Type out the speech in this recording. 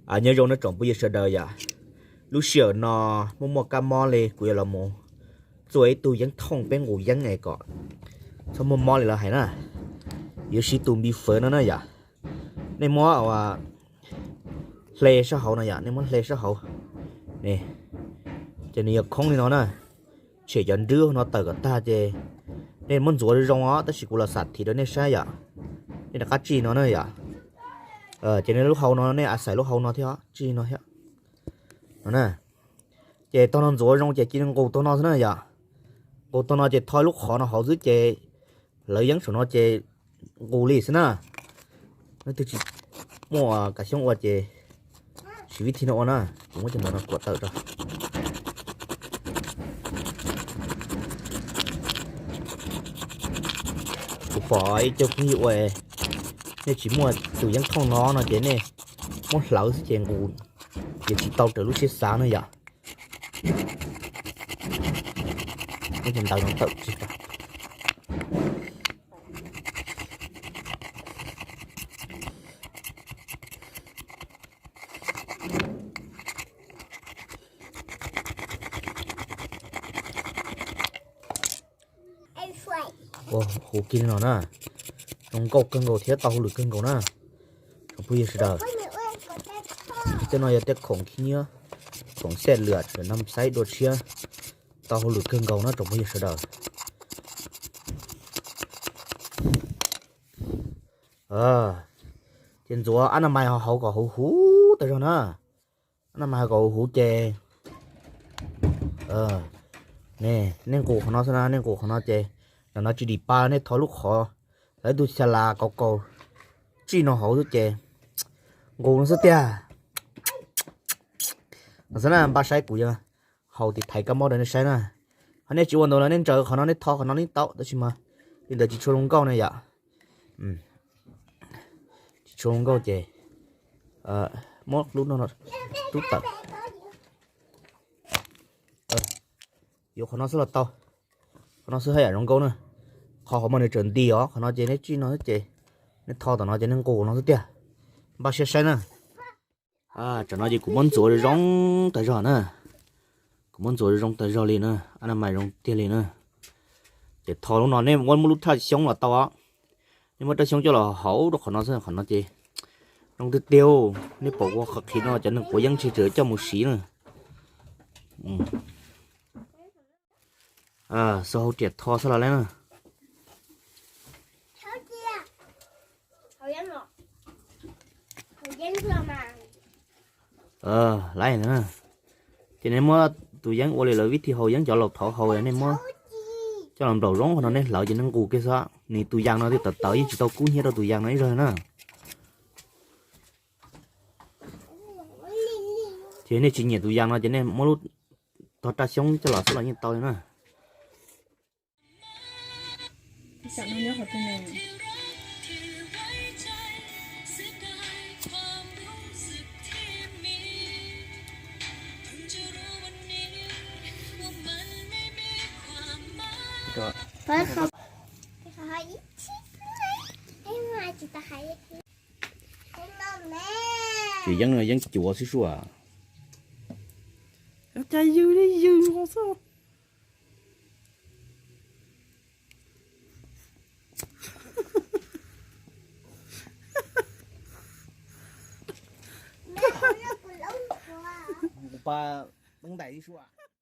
Nyob zoo nawb tsoom phooj ywg sawv daws yom. Lub sij hawm no muaj muaj kab mob li kuv yuav los mus txua ib tug yeeb thooj peb nqus yeeb es kom txhob muaj mob li lawv hais na. Yuav siv tus npi fawv no na yom. Nej muab hle sab hauv no yom, nej muab hle sab hauv ne, ces nws yog khoob li no na. Tshem cov nrwb no tawm kom tag ces nej muab ntxuav zoo os, tab sis kuv los xam thiv rau nej saib yom. Nej rov qab tsij no na yom. Ces nej lub hau no nej a xais lub hau no thiab tsij no thiab. No na. Ces tog no ntxuav zoo ces cia li nqus tog no xwb na yom. Nqus tog no ces tho lub qhov no hauv xwb ces lawv yeeb saum no ces nqus li xwb na. Leej twg tsis muaj kav xyoob ua ces siv vib thib no ua na. Kuv muab cov ntawv no kuam tawm rau. Kuv pom ib co phooj ywg ua, nej tsis muaj tus yeeb thooj no no ces nej muab hlawv xwb ces nqus yuav tsis tau raws lub siab xav na yom. Muab cov ntawv no tawm tseg rau. Ua huv kiag li no na. Zoo nkauj kawg nkaus thiab tau hauj lwm kawg nkaus na tsoom phooj ywg sawv daws. Tej no yog tej khoom khib nyiab, khoom xej lwam, nam xaib dua tshiab, tau hauj lwm kawg nkaus na tsoom phooj ywg sawv daws. Ces ntxuav ab na mais hauv kom huv huv tas zog na. Ab na mais hauv kom huv huv ces nej nqus qhov no xwb na, nej nqus qhov no ces ntawm no tsis dim pa, nej thov lub qhov, lawv tus xya las kaus kaus tsij no hauv xwb ces nqus no xwb tiag. No xwb na, npaj saib kuv yuav haus tiv thaiv kab mob rau nej saib na. Ho nej tsis ua ntawd los nej ntsaws qhov no nej tho qhov no li tau tab sis mas li ntawd tsis tshua zoo nkauj na yom. Tsis tshua zoo nkauj ces muab lub no rub tawm. Yuav qhov no xwb los tau. Qhov no xwb haj yam zoo nkauj na. Qhov hauv mas nws tseem nti os, qhov no ces nej tsij no xwb ces nej tho tom no ces nej nqus no xwb tiag. Npaj siab saib na. Tsam no ces kuv muab ntxuav zoo tag zog na. Kuv muab ntxuav zoo tag zog li na, ab na mais zoo tiag li na. Ces tho lub no nej muab muab lub raj xyoob los tau os. Nej muab raj xyoob coj los hauv rau qhov no xwb, qhov no ces zoo tiag tiag. Nej pom ua qhov qhiv no cov neeg quav yeeb tsis tseem coj mus siv na. Xav hauv riam tho xwb los lawm na. Lawm na. Ces nej muab tus yeeb ua li lawv vib thib haus yeeb cov laus thaud haus, nej muab coj los nplaum zoo qhov no nej hlawv ces nej nqus kiag xwb. Nws tus yas no twb tawv tawv yeej tsis tau kub hnyiab rau tus yas no ib zaug na. Ces nej tsis nyiam tus yas no ces nej muab lub tog raj xyoob coj los xwb los yeej tau li na. Ces yeeb no yeeb cuav xwb sua. Cas yws li yws nkaus xwb. Kuv pa teeb ntais ib suab.